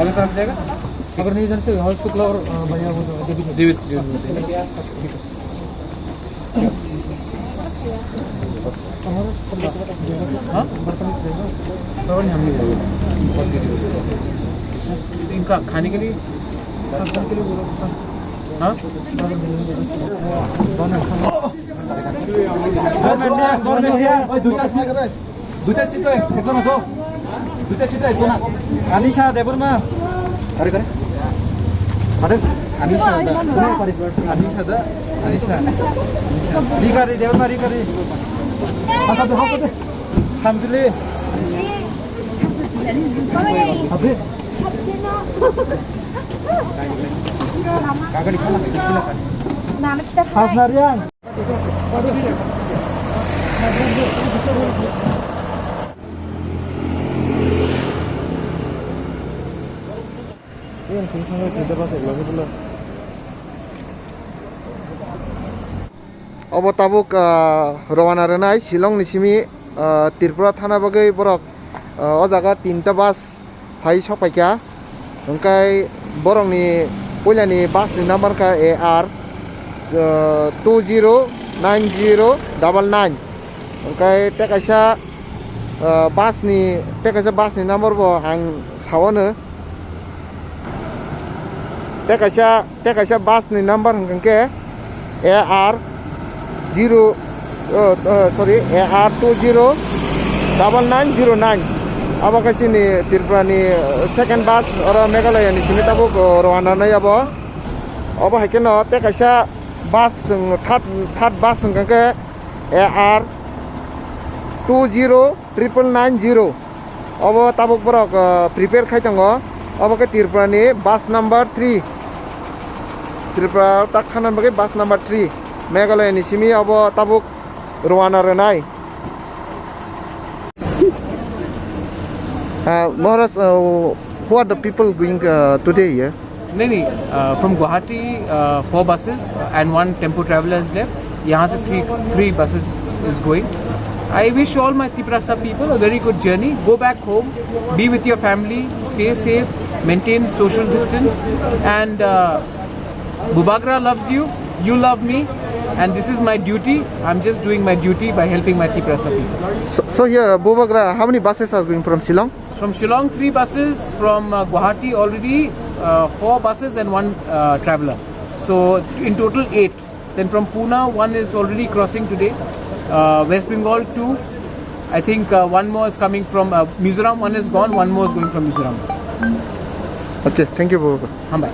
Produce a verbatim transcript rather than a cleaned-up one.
अगर नहीं जानते, हमारे शुक्ला और, अ, भैया वो जो देवी, देवी, देवी। हाँ? बर्तन नहीं खाएगा। बर्तन हम नहीं खाएंगे। इनका खाने के लिए, खाने के लिए बोलो। हाँ? Government niya, government niya. Oi, duita seat, duita seat oi, ekjon aso. Duita seat oi, ekjon. Anisha Debbarma. Kare, kare. Kare. Anisha da. Anisha da. Anisha. Rikari Debbarma, Rikari. Hasa de, hasa de. Sampili. Abi. Hasnariang. Obo tabuk, ah, rowana rwnai Shillong ni simi, ah, Tripura thana bagwi borok, ah, o jaga tinta bus phai sok paikha. Hwnkhe borokni puilani bus ni number kha A R, uh, two zero nine zero double nine. Hwnkhe tei kaisa, uh, bus ni, tei kaisa bus ni number bo ang saono. Tei kaisa, tei kaisa bus ni number hwnkhe A R zero, oh, oh, sorry, A R two zero double nine zero nine. Abo khe chini Tripura ni, uh, second bus, oro Meghalaya ni simi tabuk, uh, rowana nai abo. Obo hai kheno tei kaisa bus, um, third, third bus hwnkhe A R two zero triple nine zero. Obo tabuk borok, uh, prepare khai tongo. Obo khe Tripura ni bus number three. Tripura tak thana bagwi bus number three. Meghalaya ni simi obo tabuk rowana rwnai. Uh, Maharaj, uh, who are the people going, uh, today here? नहीं नहीं, uh, from Guwahati, uh, four buses and one tempo traveller is left. यहाँ से three, three buses is going. I wish all my Tiprasa people a very good journey. Go back home, be with your family, stay safe, maintain social distance, and, uh, Bubagra loves you, you love me, and this is my duty. I'm just doing my duty by helping my Tiprasa people. So, so here, Bubagra, how many buses are going from Shillong? From Shillong, three buses. From, uh, Guwahati, already, uh, four buses and one, uh, traveller. So, in total, eight. Then from Pune, one is already crossing today. Uh, West Bengal, two. I think, uh, one more is coming from, uh, Mizoram. One is gone, one more is going from Mizoram. Okay, thank you, Bubagra. Hambai.